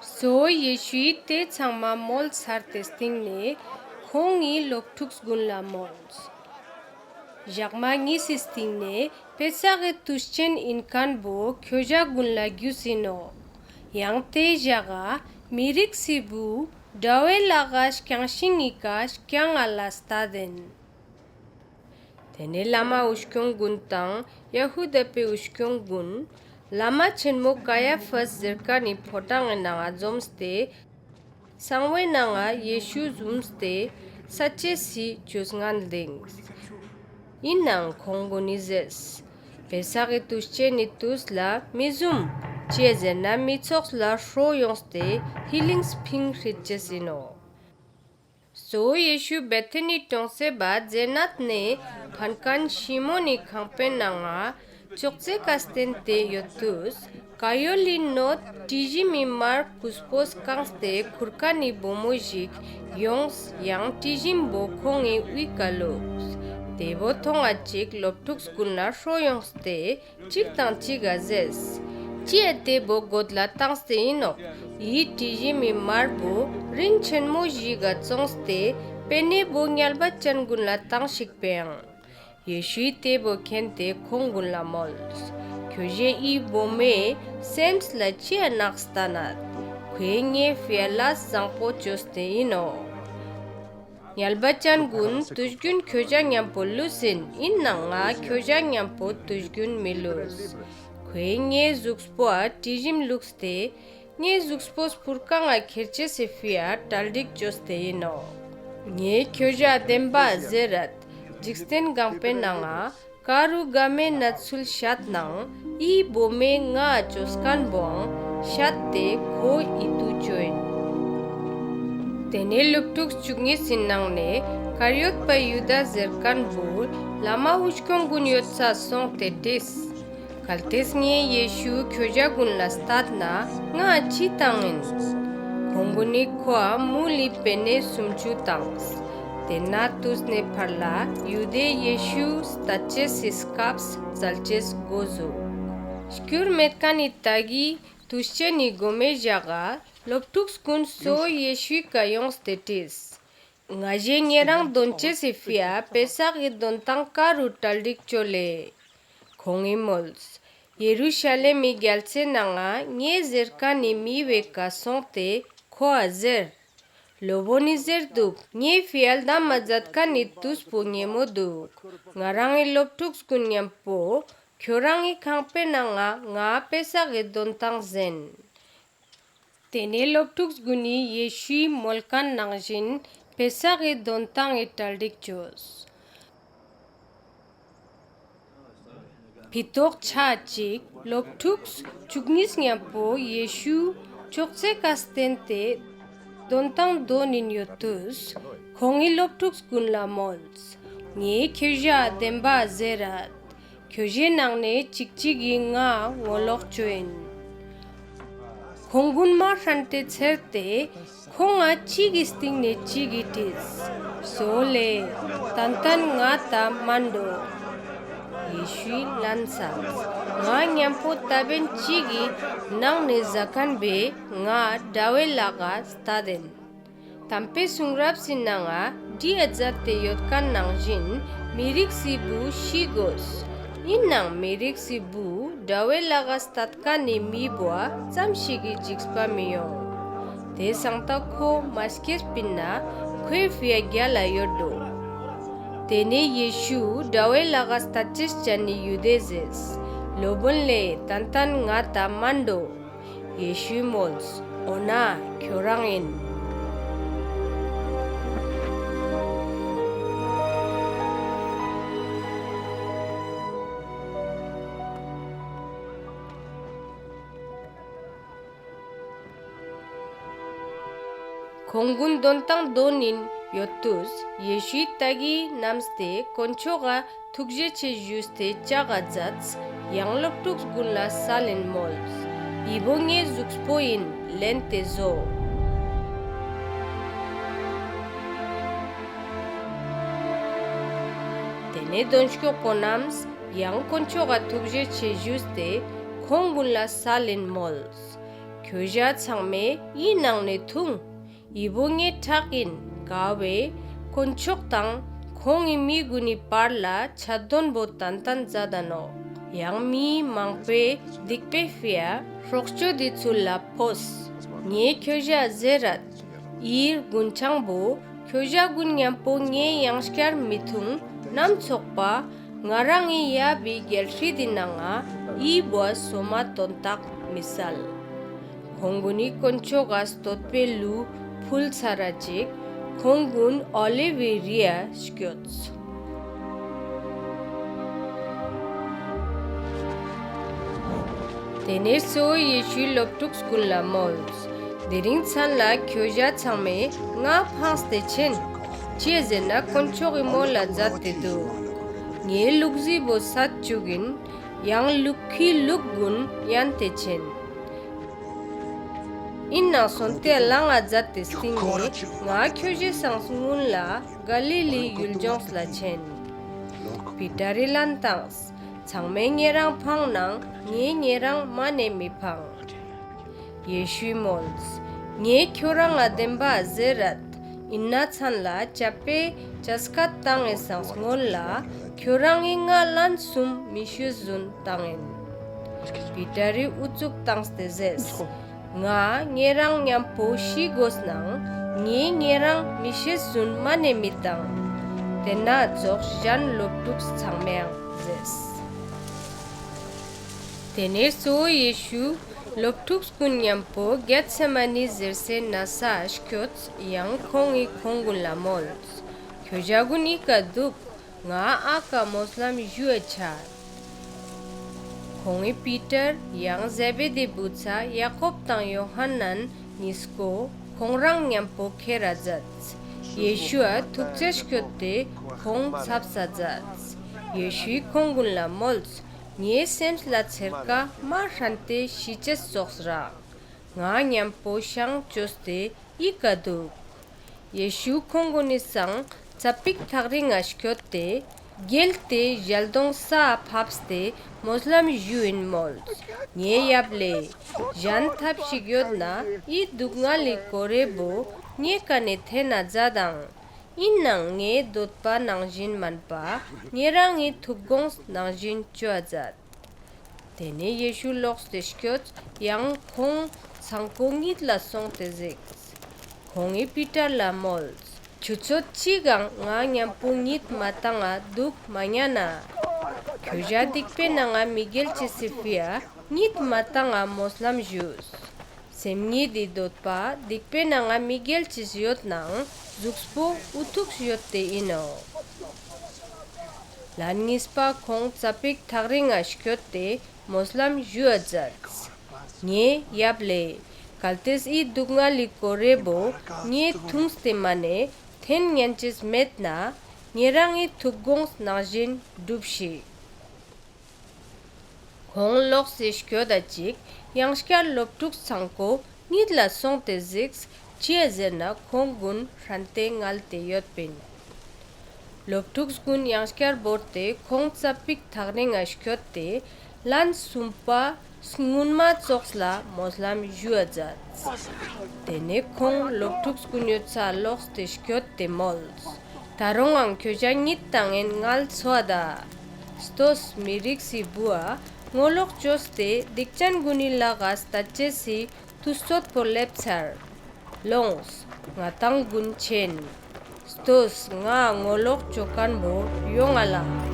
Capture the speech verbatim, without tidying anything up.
གཙོ་བོ་ཡེ་ཤུའི་ཏེ་ཚང་མ་མོལ་ཚར་ཏེ་སྟིང་ནེ་ཁོང་ངི་ལོབ་ཕྲུགས་གུན་ལ་མོལས། ཞག་མ་ཉིས་སི་སྟིང་ནེ་པེ་སག་གི་ཏུས་ཆེན་ཨིན་ཁན་བོ་ཁྱོ་ཞ་གུན་ལ་གྱུས་ཨིན་ནོག། ཡང་ཏེ་ཞག་ག་མི་རིགས་སི་བུ་དྲ་བོའེ་ལག་ག་རྐྱང་ཤིང་ངི་ཀ་རྐྱང་ང་ལ་སྟད་ཨིན། ཏེ་ནེ་ལ་མ་འུ་སྐྱོང་གུན་དང་ཡ་ཧུ་དཱ་པའེ་འུ་སྐྱོང་གུན་ལ་མ་ཆེན་མོ་ཀ་ཡ་ཕཱས་ཟེར་ཁན་ནི་ཕོ་བྲང་ངི་ནང་ང་ཛོམས་ཏེ་སང་བོའེ་ནང་ང་ཡེ་ཤུ་ཟུམས་ཏེ་སད་ཅེས་སི་ཅོས་ངན་ལྡིངས། ཨིན་ནའང་ཁོང་གུན་ནི་ཟེརས། པེ་སག་གི་ཏུས་ཆེན་ནི་ཏུས་ལ་མི་ཟུམ། ཅིའ་ཟེར་ན་མི་ཚོགས་ལ་ཧྲོ་ཡོངས་ཏེ་ཧི་ལིངས་ཕིང་ཧྲིད་ཅེས་ཨིན་ནོག། གཙོ་བོ་ཡེ་ཤུ་བེ་ཐ་ནི་གྲོང་གསེབ་བ་ཛེ་ནད་ནེ་ཕན་ཁན་ཤི་མོན་ནི་ཁང་པའེ་ནང་ང་ཅོག་ཙེ་ཀ་སྟེན་ཏེ་ཡོད་ཏུས་ཀ་ཡོལ་ལི་ནོད་དྲི་ཞིམ་མི་མར་ཀུས་པོས་ཀངས་ཏེ་ཁུར་ཁན་ནི་བུ་མོ་ཞིག་ཡོངས་ཡང་དྲི་ཞིམ་བོ་ཁོང་ངི་འུའི་ཀ་ལུགས། ཏེ་བོ་ཐོང་ང་ཅིག་ལོབ་ཕྲུགས་གུན་ལ་ཧྲོ་ཡོངས་ཏེ་ཅིག་དང་ཅིག་ག་ཟེརས། ཅིའ་ཏེ་བོ་གོད་ལ་ཏངས་ཏེ་ཨིན་ནོག། འི་དྲི་ཞིམ་མི་མར་བོ་རིན་ཆེན་མོ་ཞིག་ག་ཙོངས་ཏེ་པེ་ནེ་བོ་ཉལ་བ་ཅན་གུན་ལ་ཏང་ཤིག་པའང་། ཡེ་ཤུའི་ཏེ་བོ་ཁྱེན་ཏེ་ཁོང་གུན་ལ་མོལས། ཁྱོ་ཞའེ་འི་བུ་མོའེ་སེམས་ལ་ཅིའ་ནགས་ལྟན་ནད། ཁོའེ་ངའེ་ཕིའ་ལས་ཟང་པོ་ཅོས་ཏེ་ཨིན་ནོག། ཉལ་བ་ཅན་གུན་ཏུས་གྱུན་ཁྱོ་ཞ་ཉམ་པོ་ལུས་ཨིན། ཨིན་ནའང་ང་ཁྱོ་ཞ་ཉམ་པོ་ཏུས་གྱུན་མི་ལུས། ཁོའེ་ངའེ་ཟུགས་པོའ་དྲི་ཞིམ་ལུགས་ཏེ་ངའེ་ཟུགས་པོ་སྤུར་ཁང་ང་ཁྱེར་ཅེས་སི་ཕིའ་གྲ་སྒྲིག་ཅོས་ཏེ་ཨིན་ནོག། ངའེ་ཁྱོ་ཞའ་དེན་བ་ཟེར་རད། ཇིག་རྟེན་གང་པོའེ་ནང་ང་ཀ་རུ་གའ་མོའེ་ནད་ཚུལ་ཤད་ནའང་འི་བུ་མོའེ་ངའ་ཅོས་ཁན་བོའང་ཤད་དེ་ཁོ་ཨིད་ཏུ་ཅོ་ཨིན། ཏེ་ནེ་ལོབ་ཕྲུགས་རྕུ་གཉིས་སི་ནང་ནེ་ཀར་ཡོད་པ་ཡུ་དཱ་ཟེར་ཁན་བོ་ལ་མ་འུ་སྐྱོང་གུན་ཡོད་ས་སོང་སྟེ་དྲིས། གལ་ཏེས་ངའེ་ཡེ་ཤུ་ཁྱོ་ཞ་གུན་ལ་སྟད་ན་ངའ་ཅི་ཏང་ཨིན། ཁོང་གུན་ནི་ཁོའ་མུལ་ལི་པེ་ནེ་སུམ་ཅུ་ཏངས། ཏེན་ན་ཏུས་ནེ་ཕར་ལ་ཡུ་དཱའེ་ཡེ་ཤུ་སྟད་ཅེས་སི་སྐབས་ཙལ་ཅེས་གོ་ཟུགས། སྐྱུར་མེད་ཁན་ནི་ཏ་གི་ཏུས་ཆེན་ནི་གོ་མའེ་ཞག་ག་ལོབ་ཕྲུགས་གུན་གཙོ་བོ་ཡེ་ཤུའི་ཀ་ཡོངས་ཏེ་དྲིས། ང་ཞའེ་ཉེ་རང་དོན་ཅེས་སི་ཕིའ་པེ་སག་གི་དོན་ཏང་ཀ་རུ་གྲ་སྒྲིག་ཅོ་ལེ། ཁོང་ངི་མོལས། ཡེ་རུ་ཤ་ལེམ་མི་གྱལ་སའེ་ནང་ང་ངའེ་ཟེར་ཁན་ནི་མི་བོའེ་ཀ་སོང་སྟེ་ཁོའ་ཟེར། ལོབ་པོ་ནི་ཟེར་དུག། ངའེ་ཕིའ་ལྡམ་མ་ཛད་ཁན་ནི་ཏུས་པོ་ཉེ་མོ་དུག། ང་རང་ངི་ལོབ་ཕྲུགས་གུན་ཉམ་པོ་ཁྱོ་རང་ངི་ཁང་པའེ་ནང་ང་ང་པེ་སག་གི་དོན་ཏང་ཟེན། ཏེ་ནེ་ལོབ་ཕྲུགས་གུན་ནི་ཡེ་ཤུའི་མོལ་ཁན་ནང་ཞིན་པེ་སག་གི་དོན་ཏང་ངི་གྲ་སྒྲིག་ཅོས། ཕི་ཏོག་ཆ་ཅིག་ལོབ་ཕྲུགས་རྕུ་གཉིས་ཉམ་པོ་ཡེ་ཤུ་ཅོག་ཙེ་ཀ་སྟེན་ཏེ་དོན་ཏང་དོན་ཨིན་ཡོད་ཏུས་ཁོང་ངི་ལོབ་ཕྲུགས་གུན་ལ་མོལས། ངའེ་ཁྱོ་ཞའ་དེན་བ་ཟེར་རད། ཁྱོ་ཞའེ་ནང་ནེ་ཅིག་ཅིག་གི་ངའ་ངོ་ལོག་ཅོ་ཨིན། ཁོང་གུན་མ་ཧྲན་ཏེ་ཚེར་ཏེ་ཁོང་ང་ཅིག་གི་སྟིང་ནེ་ཅིག་གི་དྲིས། གཙོ་བོ་ལེ་ཏན་ཏན་ང་ཏ་མན་དྲོ། ཡེ་ཤུའི་ལན་སལས། ང་ཉམ་པོ་ཏ་བེན་ཅིག་གི་ནང་ནེ་ཟ་ཁན་བོའེ་ངའ་དྲ་བོའེ་ལག་ག་སྟད་དེན། ཏམ་པའེ་སུང་རབས་སི་ནང་ང་བྲིའ་ཛད་དེ་ཡོད་ཁན་ནང་ཞིན་མི་རིགས་སི་བུ་ཤི་གོས། ཨིན་ནའང་མི་རིགས་སི་བུ་དྲ་བོའེ་ལག་ག་སྟད་ཁན་ནི་མི་བོའ་ཙམ་ཞིག་གི་ཇིགས་པ་མི་ཡོང་། ཏེ་སང་ཏ་ཁོ་མ་སྐྱེས་པིན་ན་ཁོའེ་ཕིའ་གྱལ་ལ་ཡོད་དྲོ། ཏེ་ནེ་ཡེ་ཤུ་དྲ་བོའེ་ལག་ག་སྟད་ཅེས་ཅན་ནི་ཡུ་དཱའེ་ཟེརས། ལོབ་པོན་ལེ་ཏན་ཏན་ང་ཏ་མན་དྲོ། ཡེ་ཤུའི་མོལས། འོ་ན་ཁྱོ་རང་ཨིན། ཁོང་གུན་དོན་ཏང་དོན་ཨིན་ཡོད་ཏུས་ཡེ་ཤུའི་ཏ་གི་ནམས་ཏེ་དཀོན་མཆོག་ག་ཐུགས་རྗེ་ཆེ་ཞུས་ཏེ་ལྕགས་ག་ཛདས། ཡང་ལོབ་ཕྲུགས་གུན་ལ་སལ་ཨིན་མོལས། འི་བོ་ངའེ་ཟུགས་པོ་ཨིན། ལེན་ཏེ་ཟོ། ཏེ་ནེ་དོན་སྐྱོག་པོ་ནམས་ཡང་དཀོན་མཆོག་ག་ཐུགས་རྗེ་ཆེ་ཞུས་ཏེ་ཁོང་གུན་ལ་སལ་ཨིན་མོལས། ཁྱོ་ཞ་ཚང་མས་འི་ནང་ནེ་ཐུང་། འི་བོ་ངའེ་ཁྲག་ཨིན་ཀ་བོའེ་དཀོན་མཆོག་དང་ཁོང་ངི་མི་གུན་ནི་བར་ལ་ཆད་དོན་བོ་ཏན་ཏན་ཛད་ད་ནོག། ཡང་མི་མང་པོའེ་སྡིག་པའེ་ཕིའ་སྲོག་ཅོད་དི་ཚུལ་ལ་ཕོས། ངའེ་ཁྱོ་ཞའ་ཟེར་རད། འི་རྒུན་ཆང་བོ་ཁྱོ་ཞ་གུན་ཉམ་པོ་ངའེ་ཡང་སྐྱར་མི་ཐུང་ནམ་ཚག་པ་ང་རང་ངི་ཡབ་བི་གྱལ་སྲིད་དི་ནང་ང་འི་བོའ་སོ་མ་དོན་དག་མི་སལ། ཁོང་གུན་ནི་དཀོན་མཆོག་ག་སྟོད་པའེ་ལུ་ཕུལ་ཚར་ར་ཅིག་ཁོང་གུན་ཨོ་ལིབ་བི་རིའ་སྐྱོད། ཏེ་ནེ་གཙོ་བོ་ཡེ་ཤུའི་ལོབ་ཕྲུགས་གུན་ལ་མོལས། དི་རིང་ཚན་ལ་ཁྱོ་ཞ་ཚང་མས་ང་ཕངས་ཏེ་ཆེན། ཅིའ་ཟེར་ན་དཀོན་མཆོག་གི་མོལ་ལ་ཛད་དེ་དུག། ངའེ་ལུག་རྫི་བོ་སད་ཅུག་ཨིན། ཡང་ལུག་ཁྱུའི་ལུག་གུན་ཡན་ཏེ་ཆེན། ཨིན་ནའང་སོན་ཏེའ་ལང་ང་ཛད་དེ་སྟིང་ནེ་ང་ཁྱོ་ཞའེ་སང་སྔུན་ལ་ག་ལི་ལི་ཡུལ་ཇོངས་ལ་ཆེན། པི་ཏར་རི་ལན་ཏངས། ཚང་མས་ཉེ་རང་ཕང་ནའང་ངའེ་ཉེ་རང་མ་ནེ་མི་ཕང་། ཡེ་ཤུའི་མོལས། ངའེ་ཁྱོ་རང་ང་དེན་བ་ཟེར་རད། ཨིན་ན་ཚན་ལ་ཅ་པའེ་ཅ་སྐད་ཏང་ངི་སང་སྔུན་ལ་ཁྱོ་རང་ངི་ང་ལན་སུམ་མི་ཤེས་ཟུན་ཏང་ཨིན། པི་ཏར་རི་འུ་ཙུགས་ཏངས་ཏེ་ཟེརས། ང་ཉེ་རང་ཉམ་པོ་ཤི་གོས་ནའང་ངའེ་ཉེ་རང་མི་ཤེས་ཟུན་མ་ནེ་མི་ཏང་། ཏེན་ན་ཙོགས་ཞན་ལོབ་ཕྲུགས་ཚང་མའང་ཟེརས། ཏེ་ནེ་གཙོ་བོ་ཡེ་ཤུ་ལོབ་ཕྲུགས་གུན་ཉམ་པོ་གེད་སེ་མ་ནི་ཟེར་སའེ་ནས་སྐྱོད། ཡང་ཁོང་ངི་ཁོང་གུན་ལ་མོལས། ཁྱོ་ཞ་གུན་འི་ཀ་དུག། ང་ཨ་ཀ་མོས་ལམ་ཞུའ་ཆའ། ཁོང་ངི་པི་ཏར་ཡང་ཟེ་བེ་དིའི་བུ་ཚ་ཡ་ཀོབ་དང་ཡོ་ཧཱ་ནན་ཉིས་ཀོ་ཁོང་རང་ཉམ་པོ་ཁྱེར་ར་ཛདས། ཡེ་ཤུའ་ཐུགས་རྗེ་སྐྱོད་དེ་ཁོང་ཚབ་ས་ཛདས། ཡེ་ཤུའི་ཁོང་གུན་ལ་མོལས། ངའེ་སེམས་ལ་ཚེར་ཀ་མ་ཧྲན་ཏེ་ཤི་ཅེས་ཙོགས་རག། ང་ཉམ་པོ་ཤང་ཅོས་ཏེ་འི་ཀ་དུག། ཡེ་ཤུ་ཁོང་གུན་ནི་སང་ཙ་པིག་ཐག་རིང་ང་སྐྱོད་དེ་གྱེལ་ཏེ་ཞལ་དོང་སའ་ཕབས་ཏེ་མོས་ལམ་ཞུ་ཨིན་མོལས། ངའེ་ཡབ་ལེ། ཞན་ཐབས་ཤིག་ཡོད་ན་འི་རྡུག་ངལ་ལི་ཀོ་རེ་བོ་ངའེ་ཀ་ནེ་ཐེན་ན་ཛད་དང་། ཨིན་ནའང་ངའེ་དོད་པ་ནང་ཞིན་མན་པ་ཉེ་རང་ངི་ཐུག་གོངས་ནང་ཞིན་ཅོའ་ཛད། ཏེ་ནེ་ཡེ་ཤུ་ལོགས་ཏེ་སྐྱོད། ཡང་ཁོང་ཚང་ཀོ་ཉིད་ལ་སོང་སྟེ་ཟིགས། ཁོང་ངི་པི་ཏར་ལ་མོལས། ཁྱོ་ཚོ་ཅིག་གང་ང་ཉམ་པོ་ཉིད་མ་ཏང་ང་དུག་མ་ཉན་ན། ཁྱོ་ཞའ་སྡིག་པའེ་ནང་ང་མི་གྱེལ་ཅེས་སི་ཕིའ་ཉིད་མ་ཏང་ང་མོས་ལམ་ཞུས། སེམས་ཉིད་དི་དོད་པ་སྡིག་པའེ་ནང་ང་མི་གྱེལ་ཅེས་ཡོད་ནའང་ཟུགས་པོ་འུ་ཐུགས་ཡོད་ཏེ་ཨིན་ནོག། ལན་ཉིས་པ་ཁོང་ཙ་པིག་ཐག་རིང་ང་སྐྱོད་དེ་མོས་ལམ་ཞུའ་ཛདས། ངའེ་ཡབ་ལེ། གལ་ཏེས་འི་རྡུག་ངལ་ལི་ཀོ་རེ་བོ་ངའེ་ཐུངས་ཏེ་མ་ནེ་ཐེན་ཉན་ཅེས་མེད་ན་ཉེ་རང་ངི་ཐུག་གོངས་ནང་ཞིན་གྲུབ་ཤིག། ཁོང་ལོགས་སེ་སྐྱོད་ད་ཅིག་ཡང་སྐྱར་ལོབ་ཕྲུགས་ཚང་ཀོ་ཉིད་ལ་སོང་སྟེ་ཟིགས། ཅིའ་ཟེར་ན་ཁོང་གུན་ཧྲན་ཏེ་ངལ་ཏེ་ཡོད་པིན། ལོབ་ཕྲུགས་གུན་ཡང་སྐྱར་བོར་ཏེ་ཁོང་ཙ་པིག་ཐག་རིང་ང་སྐྱོད་དེ་ལན་སུམ་པ་སྔུན་མ་ཙོགས་ལ་མོས་ལམ་ཞུའ་ཛདས། ཏེ་ནེ་ཁོང་ལོབ་ཕྲུགས་གུན་ཡོད་སའ་ལོགས་ཏེ་སྐྱོད་དེ་མོལས། ད་རུང་ངང་ཁྱོ་ཞ་ཉིད་ཏང་ཨིན་ངལ་ཚོའ་ད། ལྟོས་མི་རིགས་སི་བུའ་ངོ་ལོག་ཅོས་ཏེ་སྡིག་ཅན་གུན་ནི་ལག་ག་སྟད་ཅེས་སི་ཏུས་ཚོད་པོ་ལེབས་ཚར། ལོངས། ང་དང་གུན་ཆེན། ལྟོས་ངའ་ངོ་ལོག་ཅོ་ཁན་བོ་ཡོང་ང་ལ།